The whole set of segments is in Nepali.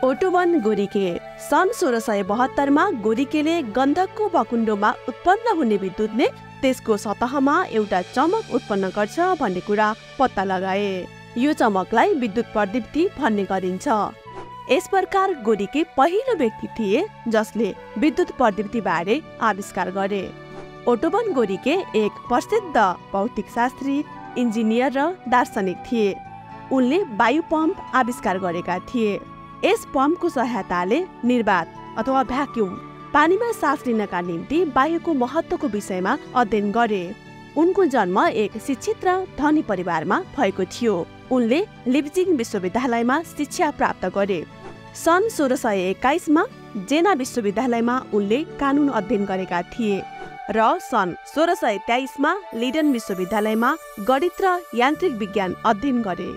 ओटोबन गोरिके सन् 1672 मा गोरिकेले गन्धकको भकुण्डोमा उत्पन्न हुने विद्युतले त्यसको सतहमा एउटा चमक उत्पन्न गर्छ भन्ने कुरा पत्ता लगाए। यो चमकलाई विद्युत प्रदीप्ति भन्ने गरिन्छ। यस प्रकार गोरिके पहिलो व्यक्ति थिए जसले विद्युत प्रदीप्ति बारे आविष्कार गरे। ओटोबन गोरिके एक प्रसिद्ध भौतिकशास्त्री, इन्जिनियर र दार्शनिक थिए। उनले वायु पम्प आविष्कार गरेका थिए। यस पम्पको सहायताले निर्वात अथवा भ्याक्युम पानीमा सास लिनका निम्ति वायुको महत्त्वको विषयमा अध्ययन गरे। उनको जन्म एक शिक्षित र धनी परिवारमा भएको थियो। उनले लिप्जिङ विश्वविद्यालयमा शिक्षा प्राप्त गरे। सन् 1621 मा जेना विश्वविद्यालयमा उनले कानुन अध्ययन गरेका थिए र सन् 1623 मा लिडन विश्वविद्यालयमा गणित र यान्त्रिक विज्ञान अध्ययन गरे।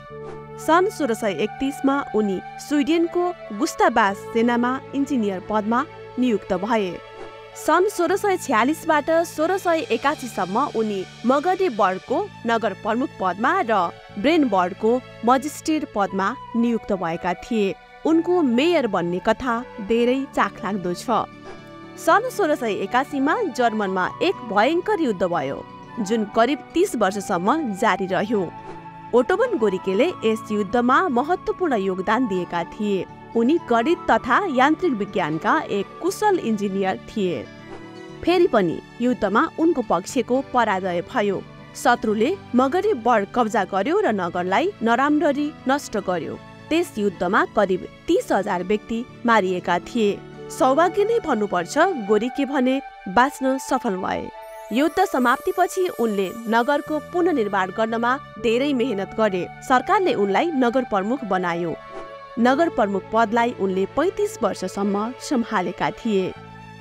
सन् 1631 मा उनी स्विडेनको गुस्तावास सेनामा इन्जिनियर पदमा नियुक्त भए। सन् 1646 बाट 1681 सम्म उनी मगडेबर्गको नगर प्रमुख पदमा र ब्रेनबर्गको मजिस्ट्रेट पदमा नियुक्त भएका थिए। उनको मेयर बन्ने कथा धेरै चाखलाग्दो छ। सन् 1681 मा जर्मनमा एक भयङ्कर युद्ध भयो जुन करिब 30 वर्षसम्म जारी रह्यो। ओटोबन गोरिकेले यस युद्धमा महत्त्वपूर्ण योगदान दिएका थिए। उनी गणित तथा यान्त्रिक विज्ञानका एक कुशल इन्जिनियर थिए। फेरि पनि युद्धमा उनको पक्षको पराजय भयो। शत्रुले मगडेबर्ग कब्जा गर्यो र नगरलाई नराम्ररी नष्ट गर्यो। त्यस युद्धमा करिब 30,000 व्यक्ति मारिएका थिए। सौभाग्य नै भन्नुपर्छ, गोरिके भने बाँच्न सफल भए। युद्ध समाप्तिपछि उनले नगरको पुनर्निर्माण गर्नमा धेरै मेहनत गरे। सरकारले उनलाई नगर प्रमुख बनायो। नगर प्रमुख पदलाई उनले 35 वर्षसम्म सम्हालेका थिए।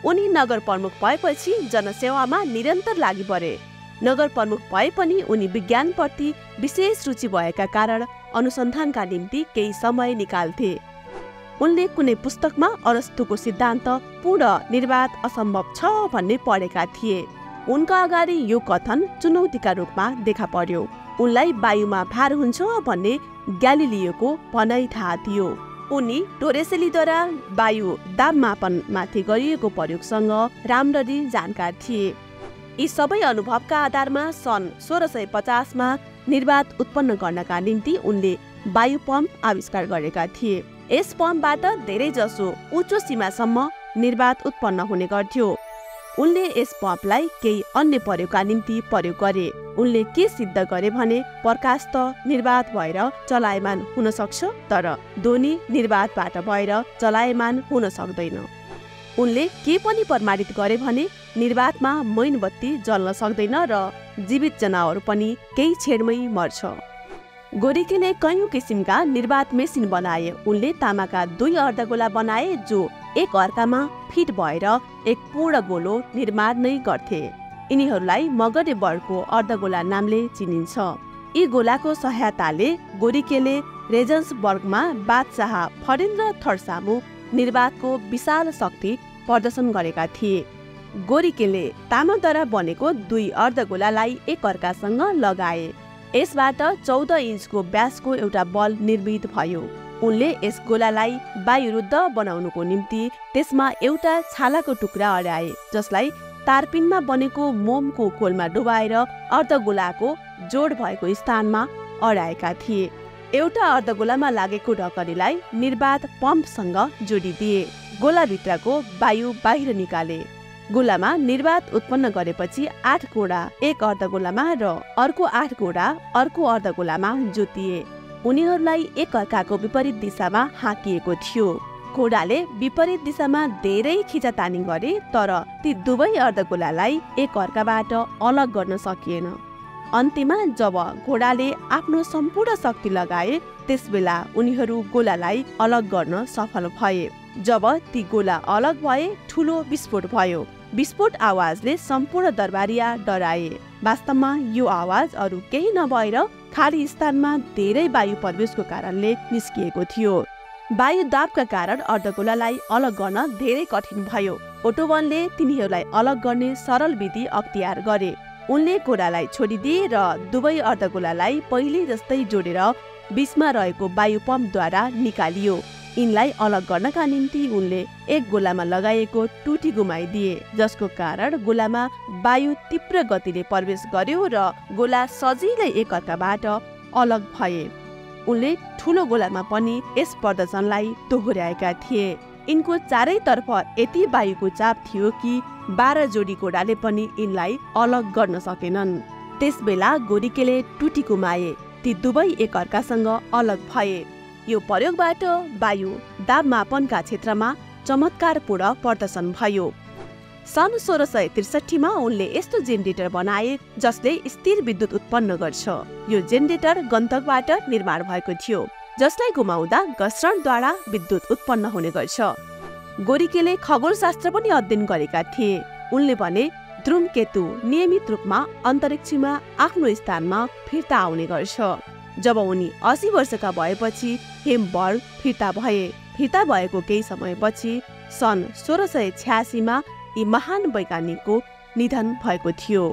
उनी नगर प्रमुख भएपछि जनसेवामा निरन्तर लागि परे। नगर प्रमुख भए पनि उनी विज्ञानप्रति विशेष रुचि भएका कारण अनुसन्धानका निम्ति केही समय निकाल्थे। उनले कुनै पुस्तकमा अरस्तुको सिद्धान्त पूर्ण निर्वात असम्भव छ भन्ने पढेका थिए। उनका अगाडि यो कथन चुनौतीका रूपमा देखा पर्यो। उनलाई वायुमा भार हुन्छ भन्ने ग्यालिलियोको भनाइ थाहा थियो। उनी टोरेसेलीद्वारा वायु दाब मापनमाथि गरिएको प्रयोगसँग राम्ररी जानकार थिए। यी सबै अनुभवका आधारमा सन् 1650 मा निर्वात उत्पन्न गर्नका निम्ति उनले वायु पम्प आविष्कार गरेका थिए। यस पम्पबाट धेरैजसो उच्च सीमासम्म निर्वात उत्पन्न हुने गर्थ्यो। उनले यस पम्पलाई केही अन्य प्रयोगका निम्ति प्रयोग गरे। उनले के सिद्ध गरे भने प्रकाश त निर्वात भएर चलायमान हुन सक्छ, तर ध्वनि निर्वातबाट भएर चलायमान हुन सक्दैन। उनले के पनि प्रमाणित गरे भने निर्वातमा मैनबत्ती जल्न सक्दैन र जीवित जनावर पनि केही छेडमै मर्छ। गोरिकेले कयौं किसिमका निर्वात मेसिन बनाए। उनले तामाका 2 अर्धगोला बनाए जो एक अर्कामा फिट भएर एक पूर्ण गोलो निर्माण नै गर्थे। यिनीहरूलाई मगडेबर्गको अर्धगोला नामले चिनिन्छ। यी गोलाको सहायताले गोरिकेले रेजन्सबर्गमा बादशाह फरेन्द्र थर्ड सामु निर्वातको विशाल शक्ति प्रदर्शन गरेका थिए। गोरिकेले तामाद्वारा बनेको 2 अर्धगोलालाई एक अर्कासँग लगाए। यसबाट 14 इन्चको व्यासको एउटा बल निर्मित भयो। उनले यस गोलालाई वायुरुद्ध बनाउनुको निम्ति त्यसमा एउटा छालाको टुक्रा अड्याए, जसलाई तारपिनमा बनेको मोमको खोलमा डुबाएर अर्धगोलाको जोड भएको स्थानमा अड्याएका थिए। एउटा अर्धगोलामा लागेको ढकनीलाई निर्वात पम्पसँग जोडिदिए। गोलाभित्रको वायु बाहिर निकाले। गोलामा निर्वात उत्पन्न गरेपछि 8 गोडा एक अर्धगोलामा र अर्को 8 गोडा अर्को अर्धगोलामा जोतिए। उनीहरूलाई एक अर्काको विपरीत दिशामा हाँकिएको थियो। घोडाले विपरीत दिशामा धेरै खिचातानी गरे, तर ती दुवै अर्धगोलालाई एक अर्काबाट अलग गर्न सकिएन। अन्त्यमा जब घोडाले आफ्नो सम्पूर्ण शक्ति लगाए, त्यसबेला उनीहरू गोलालाई अलग गर्न सफल भए। जब ती गोला अलग भए, ठूलो विस्फोट भयो। विस्फोट आवाजले सम्पूर्ण दरबारिया डराए। वास्तवमा यो आवाज अरू केही नभएर खाली स्थानमा धेरै वायु प्रवेशको कारणले निस्किएको थियो। वायु दाबका कारण अर्धगोलालाई अलग गर्न धेरै कठिन भयो। ओटोबनले तिनीहरूलाई अलग गर्ने सरल विधि अख्तियार गरे। उनले घोडालाई छोडिदिए र दुवै अर्धगोलालाई पहिले जस्तै जोडेर बीचमा रहेको वायु पम्पद्वारा निकालियो। यिनलाई अलग गर्नका निम्ति उनले एक गोलामा लगाइएको टुटी गुमाइदिए, जसको कारण गोलामा वायु तीव्र गतिले प्रवेश गर्यो र गोला सजिलै एकअर्काबाट अलग भए। उनले ठुलो गोलामा पनि यस प्रदर्शनलाई दोहोर्याएका थिए। यिनको चारैतर्फ यति वायुको चाप थियो कि 12 जोडी घोडाले पनि यिनलाई अलग गर्न सकेनन्। त्यसबेला गोरिकेले टुटी गुमाए, ती दुवै एकअर्कासँग अलग भए। यो प्रयोगबाट वायु दाब मापनका क्षेत्रमा चमत्कारपूर्ण प्रदर्शन भयो। सन् 1663 मा उनले यस्तो जेनेरेटर बनाए जसले स्थिर विद्युत उत्पन्न गर्छ। यो जेनेरेटर गन्धकबाट निर्माण भएको थियो, जसलाई घुमाउँदा घर्षणद्वारा विद्युत उत्पन्न हुने गर्छ। गोरिकेले खगोलशास्त्र पनि अध्ययन गरेका थिए। उनले भने धूमकेतु नियमित रूपमा अन्तरिक्षमा आफ्नो स्थानमा फिर्ता आउने गर्छ। जब उनी 80 वर्षका भएपछि हेम्बर्ग फिर्ता भए। फिर्ता भएको केही समयपछि सन् 1686 मा यी महान वैज्ञानिकको निधन भएको थियो।